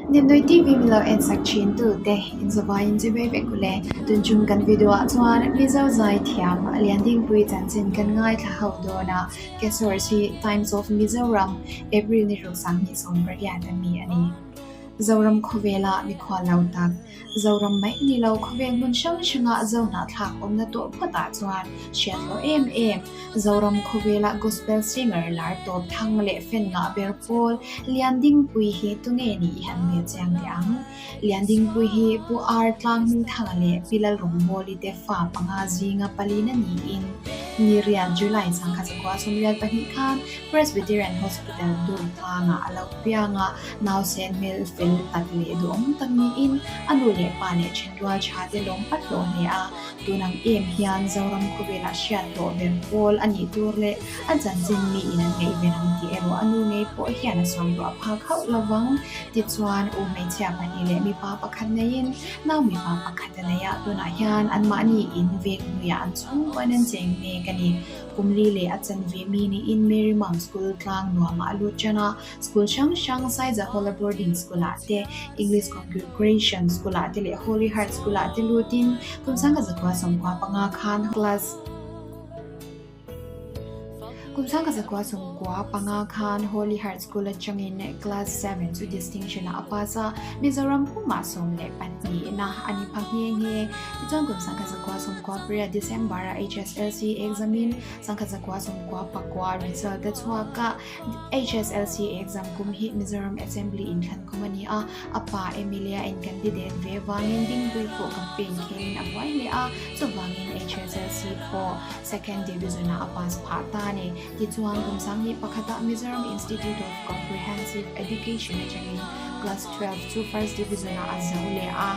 Nimnui TV min lo en sak thin tu te inzawvaiin che ve vek ule. Tunchung kan video ah chuan Mizo zaithiam Liandingpui chanchin kan ngaithla ho dawn a, ka source hi Times of Mizoram, April ni ruk 2018 a mi a ni. Zoram khawvela mikhua lo tak, Zoram mai ni lo khawvel hmun hrang hranga Zo hnahthlak awmna tawh phawtah chuan hriat hlawh em em. Zoram khawvela gospel singer lar tawp thang leh fan ngah ber pawl Liandingpui hi tunge ni i han hmel chiang teh ang. Liandingpui hi Pu Ar Tlanghmingthanga leh Pi Lalrawngbawli te fa panga zinga palina niin Niriat July sangkhat zakua 22 khan Presbyterian Hospital Durtlangah a lo piang a. Nausen hmel fel tak leh duhawm tak niin a nu leh pa leh thenrual tha te lawm pat hlawh hle a. Tun ang em hian Zoram khawvelah hriat tawh ber pawl a nih tur leh a chanchin miin an ngaihven ang tih erawh a nu ngei pawh hian a sawm duah phak hauh lo vang. Tichuan, u hmeichhia pahnih leh mipa pakhat neiin nau mipa pakhat a nei a, tunah hian anmahni in veng hnuiah an chhungkawn an cheng mek a ni. Kum li leh a chanve mi niin Mary Mount School tlang nuamah a lut tan a. School hrang hrang Saizahola Boarding School-ah te, English Congregation School-ah te leh Holy Heart School-ah te lutin kum 1995 khan class Kum 1995 khan Holy Heart School atangin class 7 chu distinction-ah a pass a, Mizoram pumah 12 na a ni pha nghe nghe. Tichuan kum 1998 December-ah HSLC exam-in 1999 result a chhuak a, HSLC exam kum hi Mizoram Assembly inthlan kum a ni a, a pa Emilia in candidate ve vangin Dingpui pawh campaign khelin a buai hle a, chuvangin HSLC pawh second division ah a pass phah ta a ni. Tichuan kum 2001 ah Mizoram Institute of Comprehensive Education atangin class 12 chu first division ah a zo leh a,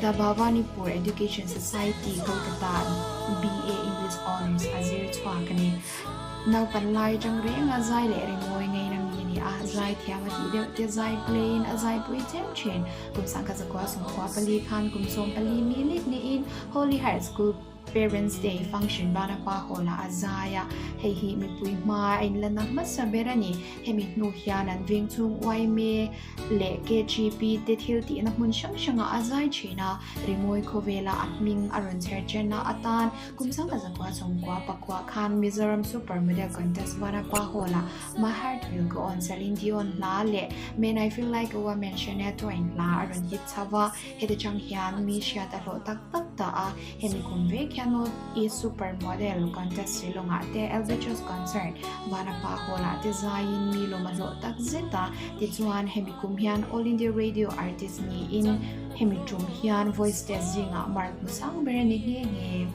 The Bhavanipur Education Society, Kolkata BA English Honours a zir chhuak a ni. Naupan lai atang reng a zai leh ringawi ngei na mi a ni a, zai thiam a tih deuh te zai play in a zai pui chem thin. Kum 1994 khan kum 14 mi lek niin Holy Heart School Parents Day function bana pa hall ah a zai a, hei hi mipui hma a inla na hmasa ber a ni. Hemi hnu hian an veng chung yma leh KGP te thil tihna hmun hrang hrangah a zai thin a, rimawi khawvela a hming a rawn chher chenna atan Kum 1999 khan Mizoram Super Model Contest Vanapa Hall-ah My Heart Will Go On Celine Dion hla leh Man I Feel Like a Woman Shania Twain hla a rawn hit chho va, heti chang hian mi hriat a hlawh tak tak ta a. Hemi kum vek hian North East Super Model Contest Shillong-ah te Albatross Concert Vanapa Hall-ah te zaiin mi lawm a hlawh tak zet a. Tichuan, hemi kum hian All India Radio Artist niin Hemi tum hian voice test zingah mark hmu sang ber a ni nghe nghe.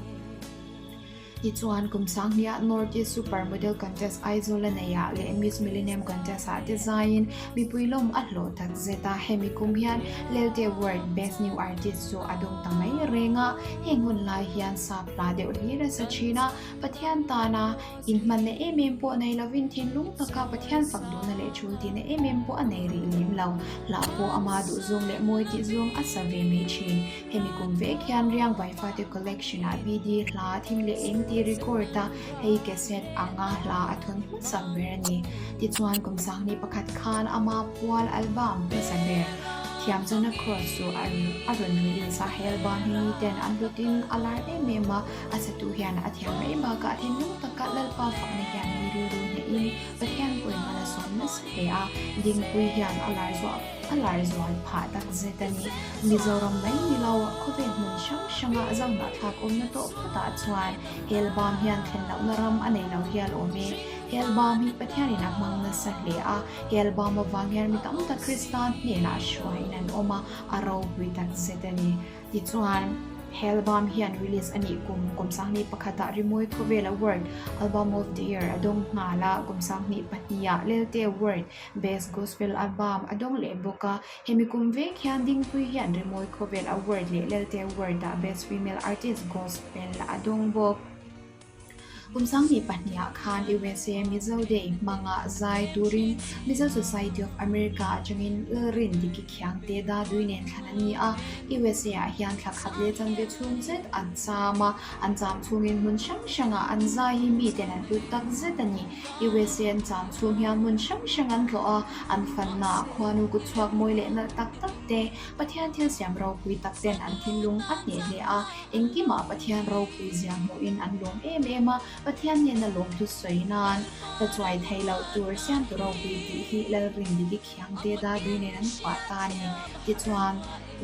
Tichuan, kum sanghniah North East Super Model Contest Aizawl a neihah leh Miss Millennium Contest ah te zaiin mipui lawm a hlawh tak zet a. Hemi kum hian Lelte Award Best New Artist chu a dawng ta mai reng a. Heng hun lai hian sap hla deuh hlir a sa thin a, Pathian tana inhmanna em em pawh nei lovin thinlung taka Pathian fak duhna leh thul tihna em em pawh a nei rih lem lo. Hla pawh ama duh zawng leh mawi tih zawng a sa ve mai thin. Hemi kum vek hian Riang Vaifate Collection ah BD hla thim leh eng tih record a, hei cassette anga hla a thawn hmasak ber a ni. Tichuan kum sangni pakhat khan ama pual album hmasa ber Thiamchana Cross chu a rawn release a, he album hi miten an hlutin a lar em em a, a satu hian a thiam mai bakah thinlung taka Lalpa fakna hian mi rilru hnehin Pathian pawhin a la sawm nasa hle a, Dingpui hian a lar zuah a lar zual phah tak zet a ni. Mizoram mai ni lo, khawvel hmun hrang hranga zohnahthlak awmna tawh phawtah chuan Helbam hian thlen lohna ram a nei lo hial awm e. Helbam hi Pathianin a hmang nasa hle a, Helbam avang hian mi tam tak Krista hnenah hruaiin an awm a, a ropui tak zet a ni. Tichuan, he album hian release a nih kum kum 2001 ah Rimawi Khawvel Award Album of the Year a dawng nghal a, kum 2002 ah Lelte Award Best Gospel Album a dawng leh bawk a. Hemi kum vek hian Dingpui hian Rimawi Khawvel Award leh Lelte Award ah Best Female Artist Gospel a dawng bawk. Kum 2002 ah khan USA Mizo Day hmanga zai turin Mizo Society of America atangin Lalrindiki Khiangte Dadui nen thlan an ni a. USA ah hian thla khat leh chanve chhung zet an cham a, an cham chhungin hmun hrang hrangah an zai hi miten an hlut tak zet a ni. USA an cham chhung hian hmun hrang hrang an tlawh a, an fanna ah khuanu kut chhuak mawi leh nalh tak tak te, Pathian thil siam ropui tak ten an thinlung a hneh hle a, engkimah Pathian ropui zia hmuhin an lawm em em a, Pathian hnena lawmthu sawi nan ta chuai thei loh tur siamtu ropui tih hi Lalrindiki Khiangte Dadui nen an phuah ta a ni. Tichuan,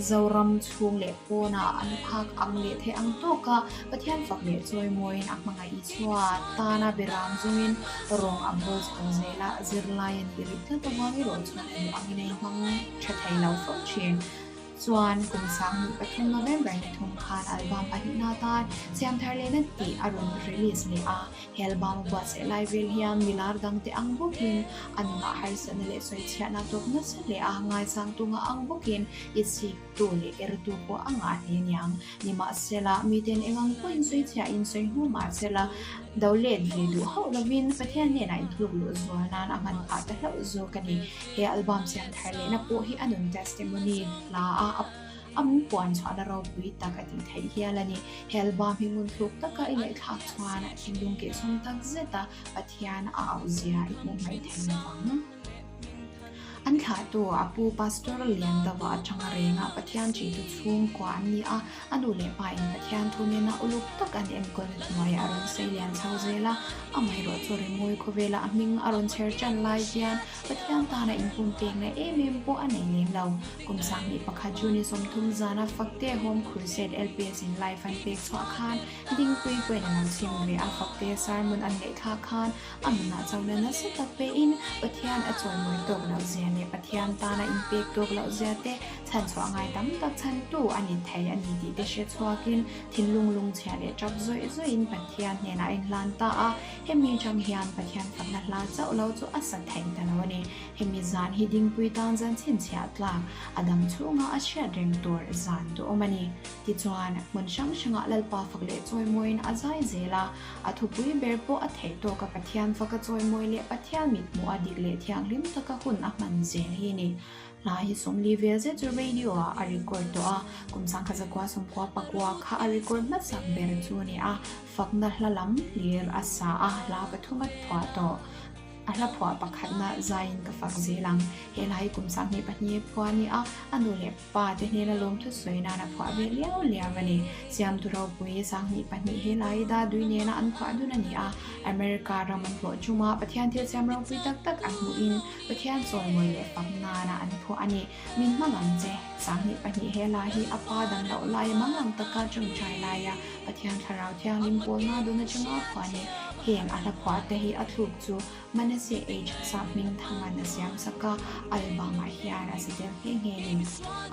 Zoram chhung leh pawnah an phak ang leh theih ang tawk a, Pathian fak leh chawimawiin a hmangaih Isua tana beram zawngin rawng a bawl chho zel a, zirlai a nih rih tlat avang erawh chuan a duh angin a inhmang tha thei lo fo thin. Chuan kum 2003 November ni thum khan album pahnihna atan Siam Thar Lehna tih a rawn release leh a, he album a buatsaih lai vel hian milar dangte ang bawkin a nunah harsatna leh sawichhiahna tawp nasa leh a ngaisang tunga ang bawkin i chiktu leh ertu pawh a ngah hle niang. Nimahsela, miten eng ang pawhin sawichhiahin sawi hnu mahsela do let ve duh hauh lovin Pathian hnenah intluk luh zual nan a hman phah ta hlauh zawk a ni. He album siam thar lehna pawh hi a nun testimony hla a a min puan chhuahna ropui tak a tih theih hial a ni. He album hi ngun thluk taka i ngaihthlak chuan thinlung kehsawm tak zeta Pathian a auh zia i hmuh hmaih thei lo vang. An thlahtu a pu Pastor Liandova atanga renga Pathian ṭihtu chhungkua an ni a, a nu leh pa in Pathian thu nena uluk tak an enkawlna hnuaiah a rawn sei lian chho zel a, amaherawh chu rimawi khawvela a hming a rawn chher ṭan lai hian Pathian tana inpumpekna em em pawh a nei lem lo. Kum 21 June 30 zana Fakte Home Crusade LPS in live an pek chhuah khan Dingpui pawhin a lo chhim ve a, Fakte sermon an ngaihthlak khan A nunah chona nasa tak pein Pathian a chawimawi tawk loh zia leh Pathian tana inpek tawk loh zia te chhan chhuah ngai tam tak chhantu a ni thei a ni tih te hre chhuakin thinlung lungchhia leh tap zawih zawihin Pathian hnenah a inhlan ta a. Hemi atang hian Pathian fakna hla chauh lo chu a sa thei ta lo a ni. Hemi zan hi dingpui tan zan chhinchhiah tlak a dam chhunga a hriat reng tur zan duhawm a ni. Tichuan, hmun hrang hrangah Lalpa fak leh chawimawiin a zai zel a. A thupui ber pawh a theih tawk a Pathian faka chawimawi leh Pathian mithmuh a dik leh thianghlim taka hun a hman zel hi ni. Hla hi 40 vel zet chu radio ah a record tawh a, kum 1900 sawmkua pakua kha a record hmasak ber chu a ni a, fakna hla lam hlir a sa a, hla pathum a phuah tawh. A hla phuah pakhatna zaiin ka fak zel ang. He hla hi kum 22 phuah a ni a, a nu leh Pa te hnena lawmthu sawi nan a phuah ve liau liau a ni. Siamtu ropui 22 he lai Dadui nena an phuah dun a ni a. America ram an hlawh chuma Pathian thil siam ropui tak tak a hmuhin Pathian chawimawi leh fak nana an phuah a ni. Min hmang ang che. 22 he lai hi a pa dam loh laia mangang taka tawngtai laia Pathian thlarau thianghlim pawlna dun atanga a phuah a ni. Heng a hla phuah te hi a thluk chu Manasseh H. Sap hming thangan a siam sak a, album ah hian a sa tel nghe nghe a ni.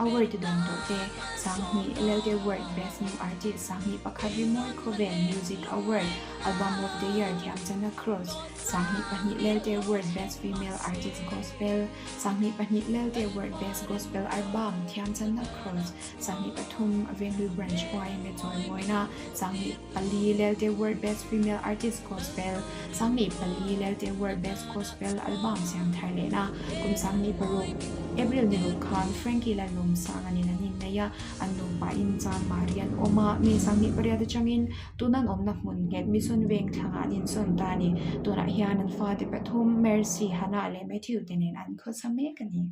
Award dawn tawh te, 2000 Lelte Award Best New Artist, 21 Rimawi Khawvel Music Award, Album of the Year Thiamchana Cross, 22 Lelte Award Best Female Artist Gospel, 22 Lelte Award Best Gospel Album Thiamchana Cross, 23 Venglui Branch YMA Chawimawina, 24 Lelte Award Best Female Artist Gospel, 24 Lelte Award Best Gospel Album siam thar lehna kum 26 April ni ruk khan Frankie Lalnawmsanga nen an innei a, an nupa in Chanmari an awm a, May 28 atangin tun an awmna hmun nghet Mission Veng thlangah an insawn ta a ni. Tunah hian an fate pathum Mercy, Hannah leh Matthew te nen an khawsa mek a ni.